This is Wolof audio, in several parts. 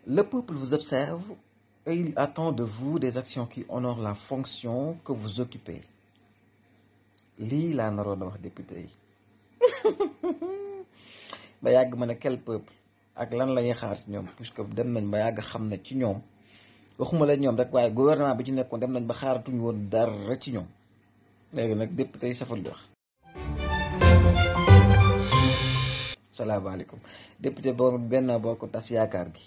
Le peuple vous observe et il attend de vous des actions qui honorent la fonction que vous occupez. Lii laa naroon a wax député yi ba yàgg ma ne quel peuple ak lan la ñuy xaar ci ñoom puisque dem nañ ba yàgg xam ne ci ñoom waxuma la ñoom rek waaye gouvernement bi ci nekkoon dem nañ ba xaaratuñu woon dara ci ñoom léegi nag député yi safal di wax. salaamaaleykum député boobu benn boo ko tas yaakaar gi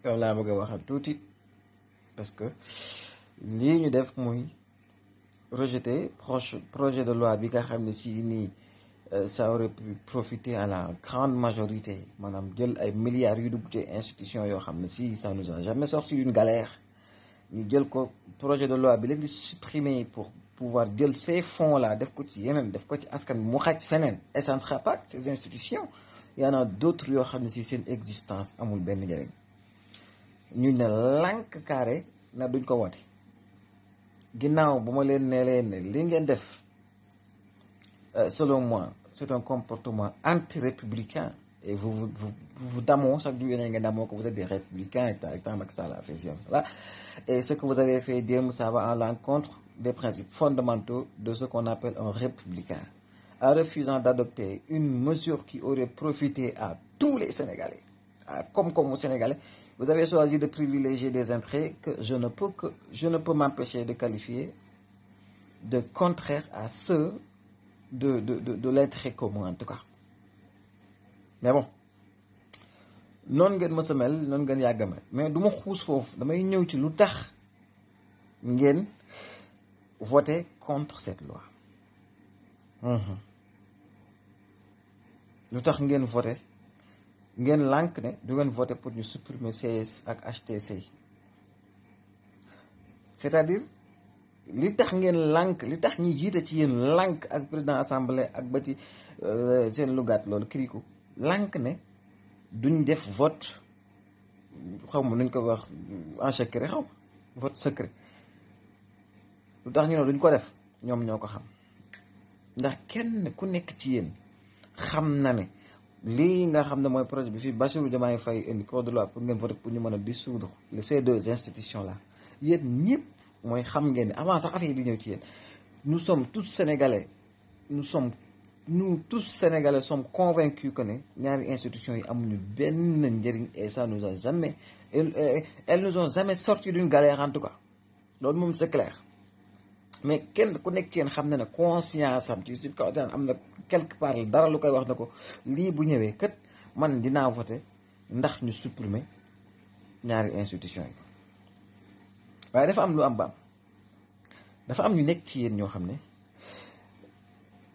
yow laa bëgg a waxal tuuti parce que lii ñu def muy rejeter projet de loi bi nga xam ne si nii ça aurait pu profiter à la grande majorité maanaam jël ay milliards yu dugg ci institution yoo xam ne si ça nous a jamais sorti d'une galère ñu jël ko projet de loi bi leen di supprimer pour pouvoir jël ces fonds là def ko ci yeneen def ko ci askan bi mu xaj feneen et ça ne sera pas que ces institutions y en a d'autres yoo xam ne si seen existence amul benn njëriñ ñu ne lànk carré na duñ ko wote ginnaaw bu ma leen nee leen ne li ngeen def selon moi c'est un comportement anti-républicain et vous damoo chaque jour yéen ngeen damoo que vous êtes des républicains et tant Macky Sall a fait cela et ce que vous avez fait démb ça va à l'encontre des principes fondamentaux de ce qu'on appelle un républicain en refusant d'adopter une mesure qui aurait profité à tous les Sénégalais comme aux Sénégalais. Vous avez choisi de privilégier des intérêts que je ne peux m'empêcher de qualifier de contraire à ceux de l'intérêt commun en tout cas. Mais bon noonu ngeen mës a mel noonu ngeen yàgg a mel mais du ma xuus foofu damay ñëw ci lu tax ngeen voter contre cette loi. lu tax ngeen voter ngeen lànk ne du ngeen voter pour ñu supprimer CS ak HTC c'est-à-dire li tax ngeen lànk li tax ñi jiite ci yéen lànk ak président assemblée ak ba ci seen lu gàtt loolu kiriku lànk ne duñ def vote xaw ma nuñ ko wax en secret xaw vote secret lu tax ñu ne duñ ko def ñoom ñoo ko xam ndax kenn ku nekk ci yéen xam na ne lii nga xam ne mooy projet bi fii Bassirou Diomaye Faye indi projet de loi pour ngeen voter pour ñu mën a dissoudre ces deux institutions là yéen ñëpp mooy xam ngeen ne avant sax affaire yi di ñëw ci yéen nous tous sénégalais sommes convaincus que ne ñaari institutions yi amuñu benn njëriñ et ça nous a jamais elles nous ont jamais sorti d'une galère en tout cas loolu moom c'est clair mais kenn ku nekk ci yéen xam na ne conscience am ci subconscient am na quelque part dara lu koy wax na ko lii bu ñëwee kat man dinaa voter ndax ñu supprimer ñaari institutions yi waaye dafa am lu am ba am dafa am ñu nekk ci yéen ñoo xam ne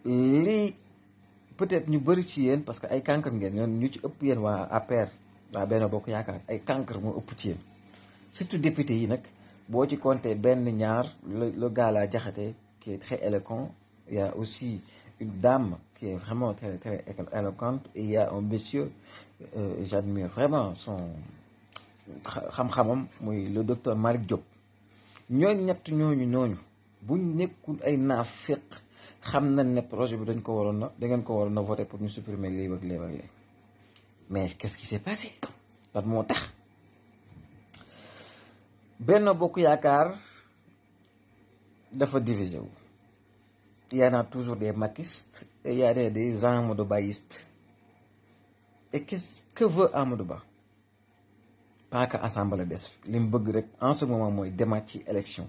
lii peut-être ñu bëri ci yéen parce que ay cancre ngeen ñoon ñu ci ëpp yéen waa APR waa Benno Bokk Yaakaar ay cancre moo ëpp ci yéen surtout député yi nag boo ci compté benn ñaar le gars la Diakhaté qui est très éloquent il y a aussi une dame qui est vraiment très très éloquente et il y a un monsieur j'admire vraiment son xam-xamam muy le docteur Malick Diop ñooñu buñ nekkul ay naafeq xam nañ ne projet bi da ngeen ko waroon a voter pour ñu supprimer lii ak lii mais qu'est-ce qui s'est passé lan moo tax Benno Bokk Yaakaar dafa divisé wu. Il y en a toujours des maquistes et il y a des Amadou Baïstes. Et que veut Amadou Ba? Pas que Assemblée des li mu bëgg rek en ce moment mooy demaat ci élection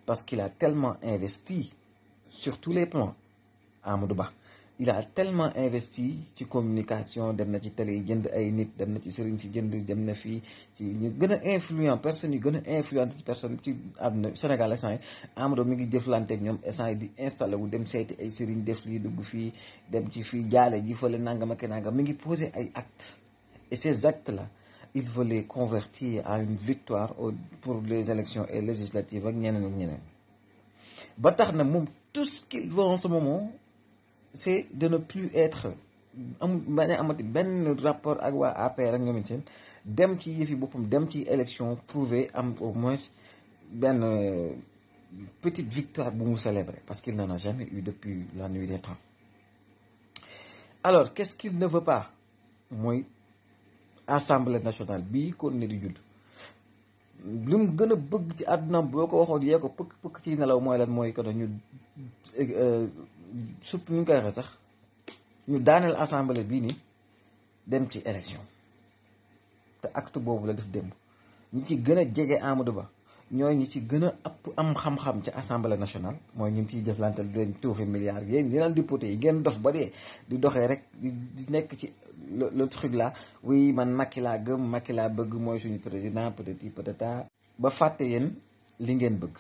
parce qu'il a tellement investi sur tous les plans Amadou Ba il a tellement investi ci communication dem na ci télé yi jënd ay nit dem na ci sëriñ ci jënd dem na fii ci ñu gën a influent personnes yi gën a influente ci personne ci àdduna Sénégal instant yi Amadou mi ngi jëflante ak ñoom instant yi di installé wu dem seeti ay sëriñ def lii dugg fii dem ci fii jaale ji fële nangam ak nangam mi ngi posé ay actes et ces actes là il veut les convertir à une victoire pour les élections et législatives ak ñeneen ba tax na moom tout ce qu'il veut en ce moment c'est de ne plus être bañ a amati benn rapport ak waa APR ak ñoom seen dem ci yëfi boppam dem ci élection prouver am au moins benn petite victoire bu mu célébrer parce qu'il n'en a jamais eu depuis la nuit des temps. Alors qu'est-ce qu'il ne veut pas mooy assemblée nationale bii kon ne di judd li mu gën a bëgg ci àdduna boo ko waxoon yee ko pëkk ci nelaw mooy lan mooy que ñu supp ñu koy waxee sax ñu daaneel assemblée bii nii dem ci élection te acte boobu la def démb ñi ci gën a jege Amadou Ba ñooy ñi ci gën a ëpp am xam-xam ci assemblée nationale mooy ñu ciy jëflante di leen tuufi milliards yéen yeneen député yi ngeen dof ba dee di doxee rek di nekk ci le truc là oui man Macky laa gëm Macky laa bëgg mooy suñu président peut-être peut-être ba fàtte yéen li ngeen bëgg.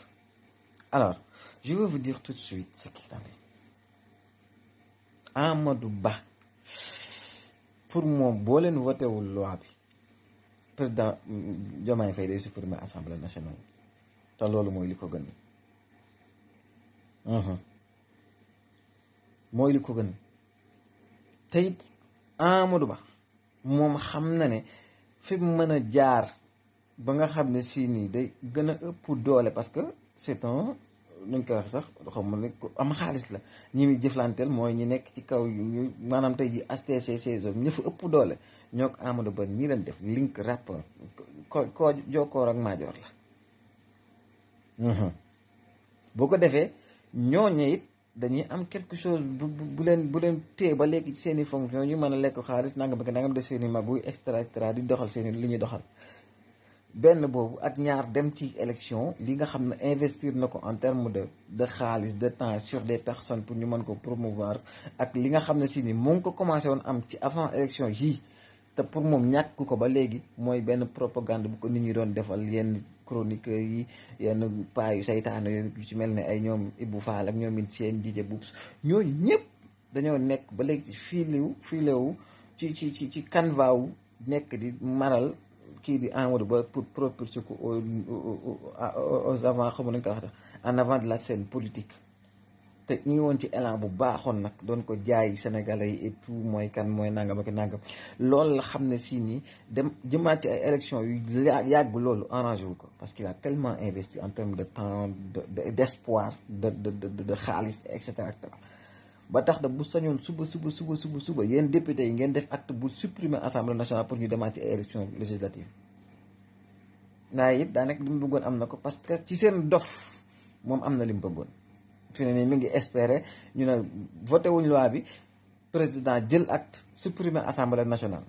Alors je vais vous dire tout de suite ce qui s'en est. Amadou Ba pour moom boo leen voté wul loi bi président Diomaye Faye day supprimer assemblée nationale te loolu mooy li ko gën mooy li ko gën te it Amadou Ba moom xam na ne fi mu mën a jaar ba nga xam ne si nii day gën a ëpp doole parce que c'est un nuñ koy wax sax xam ne am xaalis la ñi muy jëflanteel mooy ñi nekk ci kaw ñu maanaam tey ji HTCC ña fa ëpp doole ñoo ko Amadou Ba ñi leen def link rapport ko jokkoor ak maajoor la boo ko defee ñooñu it dañuy am quelque chose bu leen téye ba léegi ci seen i fonction ñu mën a lekk xaalis nangam ak nangam def seen i magu extra di doxal seen i li ñuy doxal benn boobu ak ñaar dem ci élection li nga xam ne investir na ko en terme de xaalis de temps sur des personnes pour ñu mën ko promouvoir ak li nga xam ne si ni mu ngi ko commencé woon am ci avant élection yii te pour moom ñàkk ko ba léegi mooy benn propagande bu ko nit ñi doon defal yenn chroniqueurs yi yenn paa yu saytaane yu ci mel ne ay ñoom Ibou Fall ak ñoom it seen DJ Boubs ñooñu ñëpp dañoo nekk ba léegi filewu ci canevas wu nekk di maral kii di Amadou Ba pour propulser ko aux avant xamu nañu ko wax en avant de la scène politique te ñu ngi woon ci élan bu baaxoon nag doon ko jaay sénégalais yi et tout mooy kan mooy nangam ak nangam loolu la xam ne si nii dem jëmaat ci ay élections yu yàgg loolu arrangé wu ko parce qu'il a tellement investi en termes de temps d'espoir de xaalis et cetera ba tax da bu sañoon suba yéen député yi ngeen def acte bu supprimer assemblée nationale pour ñu demaat ci ay élections législatives waaye it daanaka li mu bëggoon am na ko parce que ci seen dof moom am na li mu bëggoon fi ne nii mi ngi espérer ñu ne voté wuñ loi bi président jël acte supprimer assemblée nationale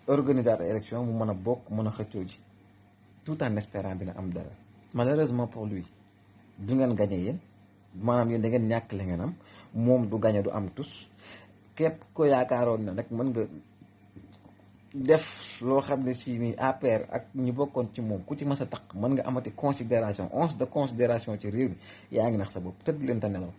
organiser ay élection mu mën a bokk mën a xëccoo ji tout en espérant dina am dara malheureusement pour lui du ngeen gagné yéen maanaam yéen da ngeen ñàkk li ngeen am moom du gagné du am tus képp ko yaakaaroon na rek mën nga def loo xam ne si ni APR ak ñu bokkoon ci moom ku ci mas a taq mën nga amati considération once de considération ci réew mi yaa ngi nax sa bopp tëdd leen te nelaw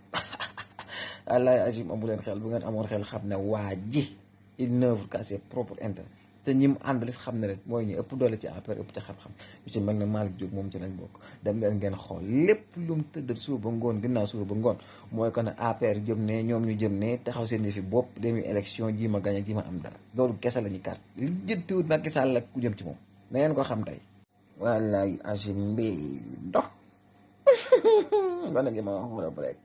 wallaay agim amu leen xel bu ngeen amoon xel xam ne waa ji il n'œuvre qu'à ses propres intérêts te ñi mu àndal xam ne rek mooy ñu ëpp doole ci APR ëpp ci xam-xam yu ci mel ne Malick Diop moom ci lañ bokk dem leen ngeen xool lépp lu mu tëddal suba ba ngoon ginnaaw suba ba ngoon mooy que ne APR jëm ne ñoom ñu jëm ne taxaw seen yëfi bopp demi élection ji ma gañ ji ma am dara loolu kese la ñuy carte li jëntiwut Macky Sall ak ku jëm ci moom na ngeen ko xam tey wallaay agim mbi dox nga ne ngi ma wax wala break